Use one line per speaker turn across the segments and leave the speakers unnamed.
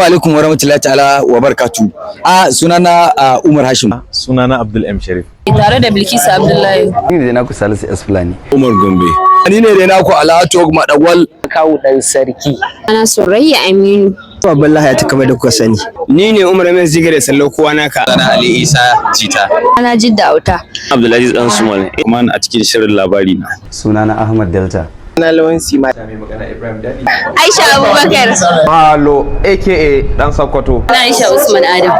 Alaikum warahmatullahi ta'ala wa barakatu. A sunana Umar Hashim.
Sunana Abdul M Sharif.
Tare da Bilkisu Abdullahi.
Ni ne naku Salisu S Fulani.
Umar Gombe.
Ni ne dai naku Alhaji Madagwal.
Kawu dan sarki.
Ana Surayya Aminu.
Abdullahi ya kamar da kuka sani.
Ni ne Umar Ahmed Zigare Sallau kowa naka.
Sana Ali Isa Jita.
Ana Jidda Auta.
Abdulaziz Dan Sumal.
Kuma a cikin shirin labari na.
Sunana Ahmad Delta.
Na Lawan Sima.
Aisha Abubakar.
Malo aka Dan Sokoto.
Na Aisha Usman Adam.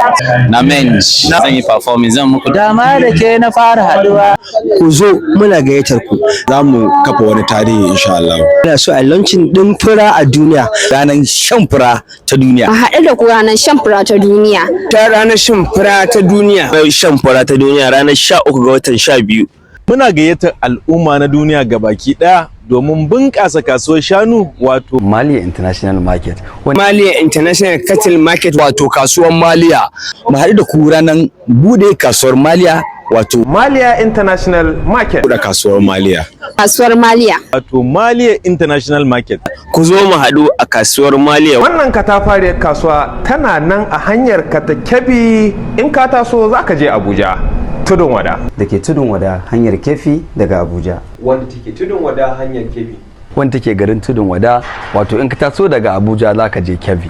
Na Menj. Zan yi performing, zan muku
dama da ke na fara haduwa.
Ku zo, muna gayyatar ku.
Za mu kafa wani tarihi insha Allah.
Ina so a launching din fura a duniya.
Ranar shan fura ta duniya.
A haɗu da ku ranar shan fura ta duniya.
Ta ranar shan fura ta duniya.
Shan fura ta duniya ranar 13 ga watan 12.
Muna gayyatar al'umma na duniya gabaki daya domin bunƙasa kasuwar shanu, wato
Maliya International Market.
Maliya International Cattle Market.
Wato kasuwar Maliya. Mu haɗu da ku ranar bude kasuwar Maliya, wato
Maliya International Market.
Buɗe kasuwar Maliya.
Kasuwar Maliya.
Wato Maliya International Market.
Ku zo mu haɗu a kasuwar Maliya.
Wannan katafariyar kasuwa tana nan a hanyar Katakebi in ka taso za ka je Abuja. Tudun Wada.
Da ke Tudun Wada, hanyar Kefi daga Abuja.
Wanda take Tudun Wada, hanyar Kefi.
Wanda take garin Tudun Wada, wato in ka taso daga Abuja za ka je Kebbi.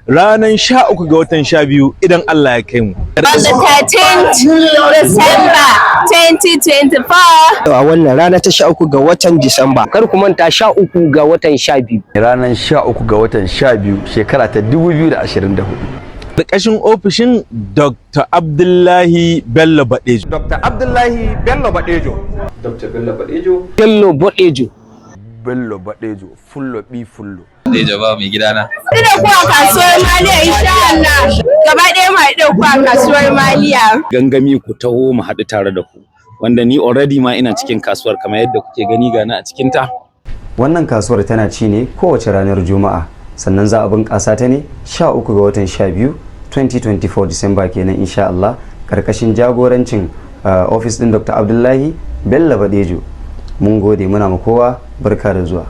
Ranar 13 ga watan 12 idan Allah ya kai mu.
On the 13th December 2024.
A wannan rana ta 13 ga watan Disamba.
Kar ku manta, 13 ga watan 12.
Ranar 13 ga watan 12, shekara ta 2024.
Ƙarƙashin ofishin Dr. Abdullahi Bello Badejo.
Dr. Abdullahi Bello Badejo. Dr. Bello Badejo.
Bello Bodejo.
Bello Badejo, Fullo bi Fullo.
Badejo ba mai gidana.
Haɗu da ku a kasuwar Maliya insha Allah. Gaba ɗaya mu haɗu da ku a kasuwar Maliya.
Gangami, ku taho mu haɗu tare da ku. Wanda ni already ma ina cikin kasuwar, kamar yadda kuke gani gani a cikin ta.
Wannan kasuwar tana ci ne kowace ranar Juma'a, sannan za a bunƙasa ta ne 13 ga watan 12 2024, Disamba kenan insha Allah, karkashin jagorancin ofis din Dr. Abdullahi Bello Badejo. Mun gode, muna ma kowa barka da zuwa.